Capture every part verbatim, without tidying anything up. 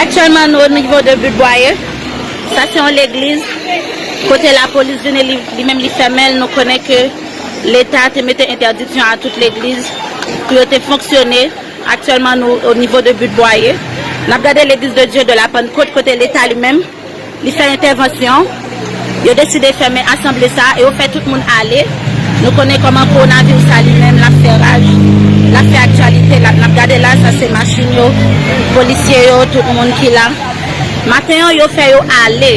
Aktyèlman, nou o nivo de But Boyer. Sa se yon legliz kote lapolis vini, li, li menm li fèmen l. Nou konnen ke Leta te mete entèdiksyon a tout legliz pou yo te fonksyone. Aktyèlman, nou o nivo de But Boyer. N ap gade legliz de Dieu de la Pentecôte kote Leta li menm li fè entèvansyon. Yo deside fèmen asanble sa e yo fè tout moun ale. Nou konnen kòman kowonaviris sa li menm l ap fè raj, l ap fè aktyalite. L ap, n ap gade la, sa se machin yo, polisye yo, tout moun ki la. Maten an, yo fè yo ale.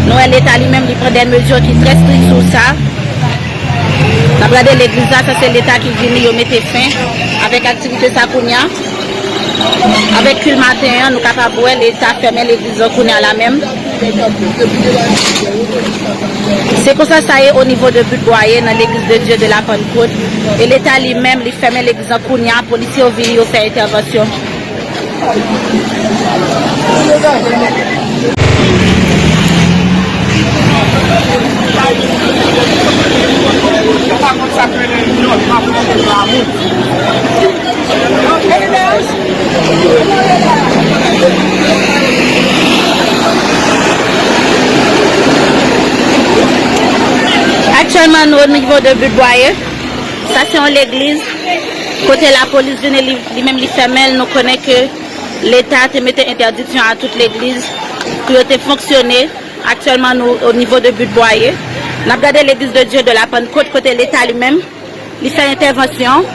Nou wè Leta li menm li pran de mezi ki trè strik sou sa. N ap gade legliz la, sa se Leta ki vini, yo mete fen avèk aktivite sa kounye a. Avèk kil maten an, nou kapab wè Leta fèmen legliz la kounye a la menm. Se konsa sa ye o nivo de But Boyer nan legliz de Dieu de la Pentecôte. E Leta li menm, li fèmen legliz la kounye a, polisye yo vini, yo fè entèvansyon. Aktyèlman, nou o nivo de But Boyer. Sa se yon legliz kote lapolis vini, li, li menm li fèmen l. Nou konnen ke Leta te mete entèdiksyon a tout legliz pou yo te fonksyone. Aktyèlman, nou o nivo de But Boyer. N ap gade legliz de Dieu de la Pentecôte kote Leta li menm li fè entèvansyon.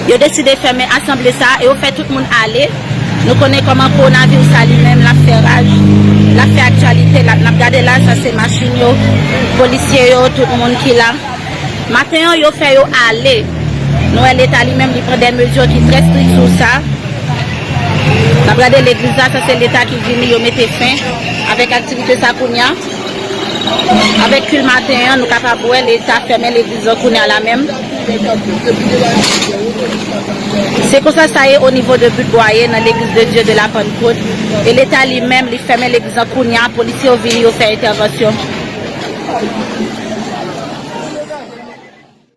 Yo deside fèmen asanble sa e yo fè tout moun ale. Nou konnen kòman kowonaviris sa li menm l ap fè raj, l ap fè aktyalite. L ap, n ap gade la, sa se machin yo, polisye yo, tout moun ki la. Maten an, yo fè yo ale. Nou wè Leta li menm li pran de mezi ki trè strik sou sa. N ap gade legliz la, sa se Leta ki vini, yo mete fen avèk aktivite sa kounye a. Avèk kil maten an, nou kapab wè Leta fèmen legliz la kounye a la menm. Se konsa sa ye o nivo de But Boyer nan legliz de Dieu de la Pentecôte. E Leta li menm, li fèmen legliz la kounye a, polisye yo vini, yo fè entèvansyon.